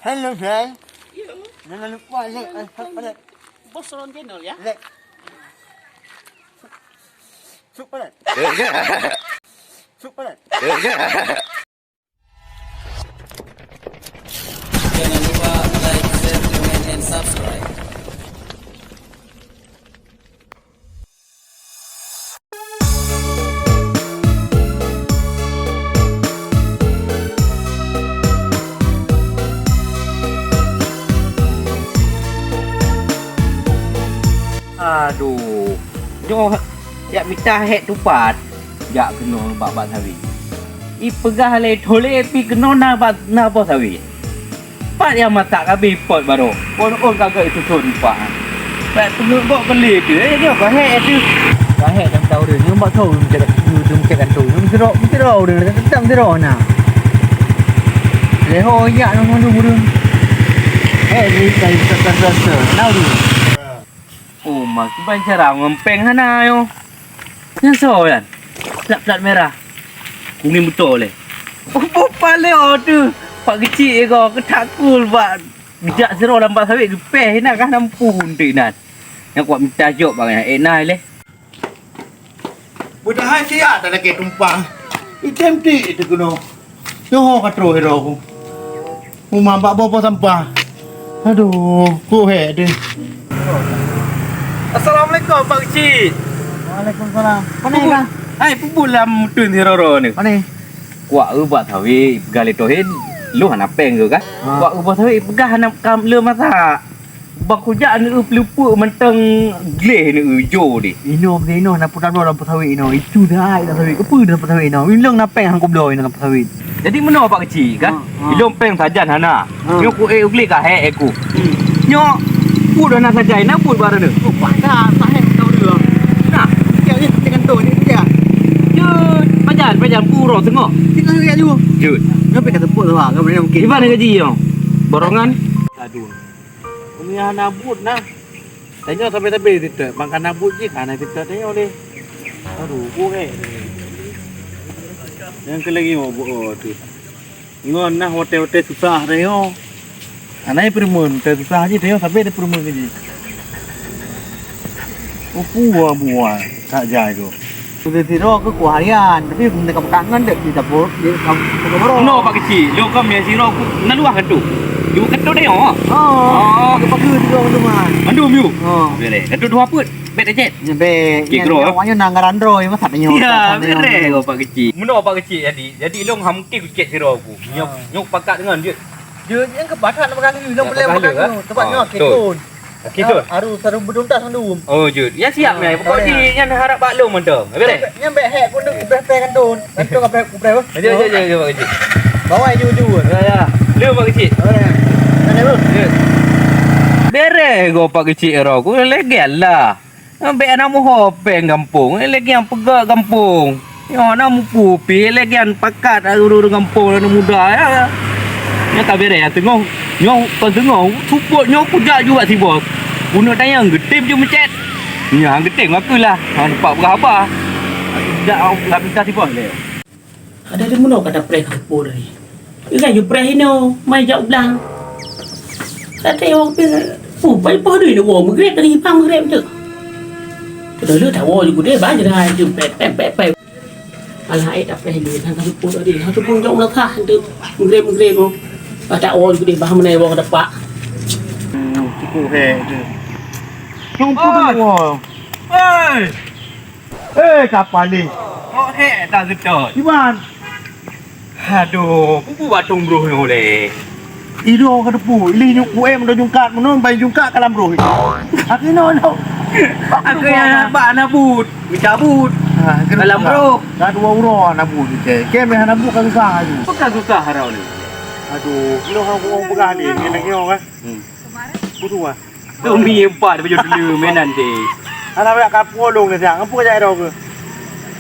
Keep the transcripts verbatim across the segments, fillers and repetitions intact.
Hello, guys. Jangan lupa like and subscribe. Bos Ron Channel, ya. Like. Subscribe. Subscribe. Jangan lupa like, share, comment, and subscribe. Aduh, nyoe jak mita hék tupat, jak keunoe bak-bak sawét. Ipeugah lé Thole pih keunoe na bak, na boh sawét. Pat nyang masak ka abéh pot baroe, phôn-phôn ka geususon pat. Bèk peungeut gok keu lé teuh, eh, nyoe ka hék teuh. Ka hék dan tau deuh, nyoe bak thôn, nyoe meucèk kantô, nyoe meusidroe, meusidroe ureueng, teuntang sidroe na. Lé ho jak ngon mandum ureueng. Eh, ni kai sasa-sasa, na ureueng. Oh, ma kiban cara ngon péng hana nyoe. Nyan soe nyan? Plat-plat mirah. Kuning beutôi lé. Oh, boh paleo teuh. Pak Keuchik nyoe keutakul bak geujak sidroe lam bak sawét geupéh na kah nampu teuk inan. Nyang kuat mita jok bak nyan, eh, na ilèe. Padahai siat talakèe tumpang. Item tik teuh keunoe. Nyoe ka troh sidroe ku. Uma bak boh-boh sampah. Aduh, kok hék deh. Assalamualaikum, Pak Keuchik. Waalaikumsalam. Pane ka? Hai, peue buet lam meuteun sidroe-droe nyoe? Pane? Kuak eu bak sawét, peugah lé Tohén, lôn hana péng keu kah? Ha. Kuak eu bak sawét, peugah hana kam lé masak. Bak kujak neu peuleupeuk mantong gleh neu jo deh. Inoe bak inoe na putar bloe lam sawét inoe. Itu dah ai lam sawét. Keupeu dah sawét inoe. Ilong na péng hang kubloe inoe lam sawét. Jadi meunoe Pak Keuchik kan? Ha, ha. Ilong péng sajan hana. Ha. Nyoe ku ék gleh ka hék ék ku. Hmm. Nyoe buet dah na sajan, na buet baru neu. Oh, pada sahé kau dulu. Nah, dia ni dengan tu ni dia. Jeuet, pajan, pajan puro tengok. Kita lihat dulu. Jeuet. Nyoe péng ka teupot lah, kau boleh mungkin. Iban gaji nyoe. Borongan. Aduh. Umi hana buet na. Tanyoe sabe-sabe teutot, bang kana buet jih kana teutot tanyoe deh. Aduh, buet. Nyang keu lagi mau buet tu. Ngon nah watèe-watèe susah tanyoe. Ana peureumeun, watèe susah jih tanyoe sabe teupeureumeun jih. Oh, buah-buah tak jai tu. Sudah sidroe keu kuah harian, tapi bukan dekat pekat ngon dek di dapur, di kam-, di dapur. Meunoe Pak Keuchik, lôn ka meusidroe ku na luwah keu tu. Di keu tu deh, oh. Oh. Oh, ke pakai sidroe tu man. Mandum yuk. Oh. Boleh. Keu tu dua peuet. Bèk dah chat. Ya, bèk. Okey, nyan, bro. Awaknyan na ngaran droe, masa tanya. Ya, beres kau Pak Keuchik. Meunoe Pak Keuchik jadi. Jadi lôn ha mungkin ku chat sidroe ku. Nyok, ah, nyok pakat dengan dia. Dia yang ke pasar nak pakai lagi, lôn boleh pakai lagi. Sebab nyoe kikun. Kikun. Harus, harus berduntas mandum. Oh, jeuet. Ya siap meh. Pokok jih nyan harap bak lôn mantong. Habis deh. Nyan bèk hék ku deuk bèk-bèk kantun. Kantun apa ku bèk. Jeuet, jeuet, jeuet, jeuet, Pak Keuchik. Bawa jujur. Ya, ya. Lôn Pak Keuchik. Ada bro. Jeuet. Beres go Pak Keuchik ero ku legen lah. Bèk na muho péng gampông. Lagi nyang peugah gampông. Nyoe na mupu pih lé gian pakat ureueng-ureueng gampông aneuk muda, ya. Nyoe ka beres, teungoh, nyoe kon teungoh, supot nyoe kujak ju bak si bos. Bunoe tanyong geutem ju meucet. Nyan geutem ngaku lah. Ha, nampak peugah haba. Jak, ka mita si bos lé. Ada di meunoe kata preh ka teupeu tadi. Ikai ju preh inoe, mai jak u blang. Kata awak pih, oh, pai poh dui ni, woe, meugreb tadi, pang meugreb tu. Beutôi lé tawoe ju gudeh, bah, jeuet hai, ju pep, pep, pep, pep. Alah, eh, tak payah dulu, hana teupeu tadi. Hana teupeu jok meunasah, tu. Meugreb-meugreb, oh. Bah, tak woe gudeh, bah, meunai woe dapat. Hmm, cukup he, tu. Nyang pun woe. Hei! Eh, kapal ni. Kok he, tak seutôt? Iman. Aduh, pupu batong broh nyoe lé. Idong ka teupeu, ilih nyuk kuem do jungkat meunan, bai jungkat ka lam broh. Akhirnya, no. Aku yang nampak anak but, mencabut. Ha, dalam broh. Dah dua uroe anak but, cek. Kem yang anak but ka susah lagi. Bukan susah, Raul ni. Aduh, kena aku orang pegang ni, ni lagi orang, eh. Hmm. Kudu ah. Tu mi empat baju dulu mainan deh. Anak banyak kapur long ni siang. Apa kau cakap dong ke?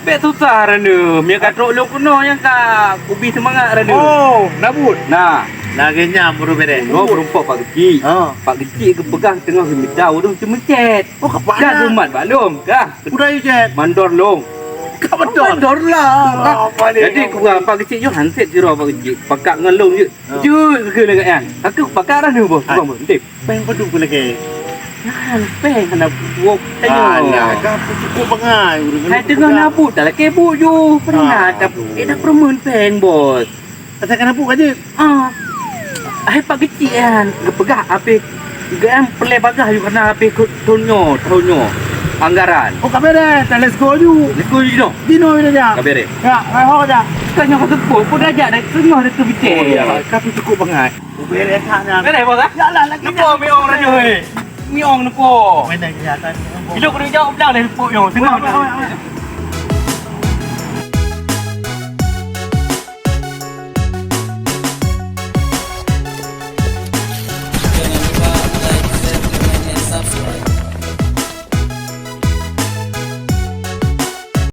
Bèk susah rana. Mia ka trok long keunoe nyang ka kubi semangat rana. Oh, nabut. Nah. Lagi nyam baru beres. Ngo berumpok Pak Keuchik. Ha. Pak Keuchik geupeugah teungoh geumita ureueng ceumeucet. Oh, kapan dah? Dah geumat bak long. Dah. Udah you chat. Mandor long. Ka beutôi. Beutôi lah. Jadi, ku Pak Keuchik nyoe han sép sidroe Pak Keuchik. Pakat ngon lôn jeuet. Jeuet keu lagèe nyan. Aku pakat dah ni, Bos. Bang, Bos. Ntip. Péng padum keu lagèe? Nah, péng hana buet tanyoe. Alah, ka cukup bangai ureueng. Hai teungoh na buet, tak lakèe buet ju. Pernah, tapi eh, dah peureumeun péng, Bos. Asai ka na buet ka jeuet. Ah. Hai Pak Keuchik nyan, geupeugah habéh, geupeugah peureulèe bagaih ju kana habéh thôn nyoe, thôn nyoe. Anggaran. Oh, ka bèrèh, dah let's go ju. Let's go ju noh. Di noh dah jak. Ka bèrèh. Ya, hai ho dah. Ka nyoe ka seupôt, pun dah jak dah teungoh dah teubitek. Oh, ya, ka tu cukup bangai. Bèrèh that nyan. Bèrèh, Bos, ah? Ya lah, lagi. Neupok miong raja, hei. Miong neupok. Mana kelihatan? Hidup kena jawab dah neupok nyoe. Tengah.